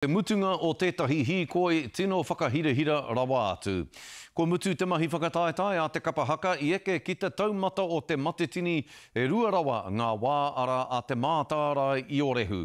Te mutunga o tētahi hīkoi tino whakahirahira rawa atu. Kua mutu te mahi whakataetae a te kapa haka i eke ki te taumata o Te Matetini e rua rawa ngā wā arā a Te Mātārae i Orehu.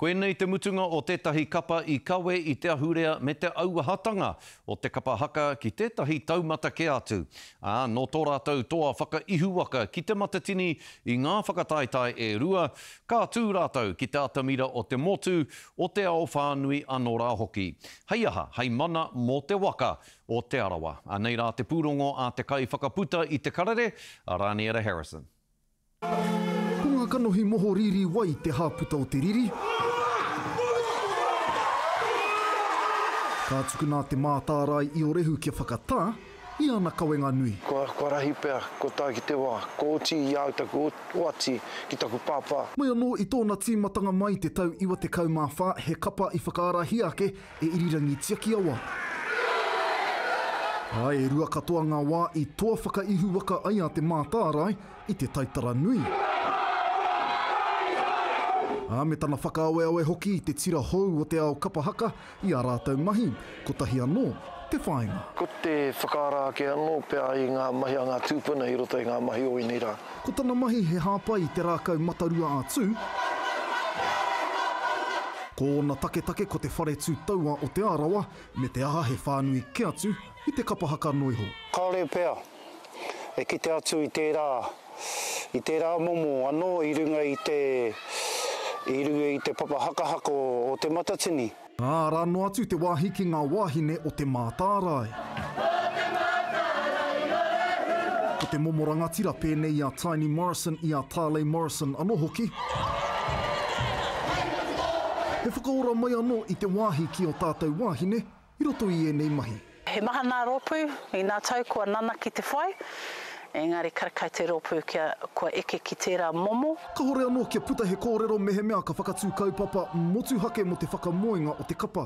Koinei te mutunga o tētahi kapa i kawe i te ahurea me te auahatanga o te kapa haka ki tētahi taumata kē atu, ā, nō tō rātou toa whakaihuwaka ki Te Matatini i ngā whakataetae e rua, ka tū rātou ki te atamira o te motu, o te ao whānui anō rā hoki. Hei aha, hei mana mō te waka o Te Arawa. Anei rā te pūrongo a te kaiwhakaputa i Te Karere, a Raniera Harrison. Ko ngā kanohi moho rīrī wai te hāputa o te riri. Ka tukuna te mātārae i Orehu kia whakatā i ana kawenga nui. Kua, kua rahi pea, kua tae ki te wā, kua oti i a au taku oati ki taku pāpā. Mai anō i tōna tīmatanga mai i te tau 94, he kapa i whakaarahia ake e Irirangi Tiakiawa. Ā, e rua katoa ngā wā i toa whakaihuwaka ai a Te Mātārae i te taitara nui. Ā, me tana whakaaweawe hoki i te tira hou o te ao kapa haka i ā rātou mahi, kotahi anō te whāinga. Ko te whakaara ake anō pea i ngā mahi a ngā tūpuna i roto i ngā mahi o ēnei rā. Ko tana mahi he hāpai i te rākau matarua a Tū. Ko ōna taketake ko te whare tū taua o Te Arawa, me te aha he whānui kē atu i te kapa haka noiho. Kāore pea e kite atu i tērā, i tērā momo anō i runga i te, i runga i te papa hakahaka o Te Matatini. Ā, arā noa atu te wāhi ki ngā wāhine o Te Mātārae. Ko te momo rangatira pēnei i a Taini Morrison, i a Tarley Morrison anō hoki. He whakaora mai anō i te wāhi ki ō tātou wāhine i roto i ēnei mahi. He maha nā rōpū i nā tau kua nanaki te whai, engari karekau te rōpū kia kua eke ki tērā momo. Kahore anō kia puta he kōrero mehemea ka whakatū kaupapa motuhake mō te whakamoenga o te kapa.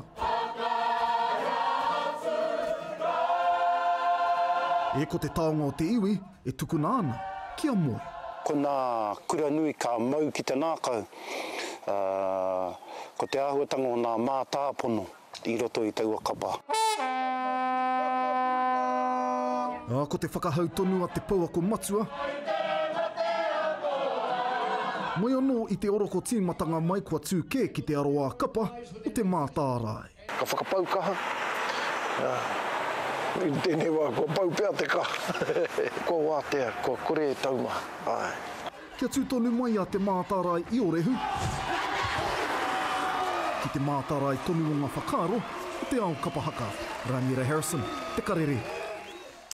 E ko te taonga o te iwi e tukuna ana kia moe. Ko nā kura nui ka mau ki te nākau, ā, ko te āhuatanga o nā mātāpono. i roto i taua kapa. Ā, ko te whakahau tonu a te pouako matua. Mai anō i te oroko tīmatanga mai kua tū kē ki te aroā kapa o te mātārae. Ka whakapau kaha, ā, i tēnei wā kua pau pea te kaha. Kua wātea, kua kore e taumaha, āe. Kia tū tonu mai a Te Mātārae i Orehu, ki te mātārae tonu o ngā whakaaro o te ao kapa haka. Raniera Harrison, Te Karere.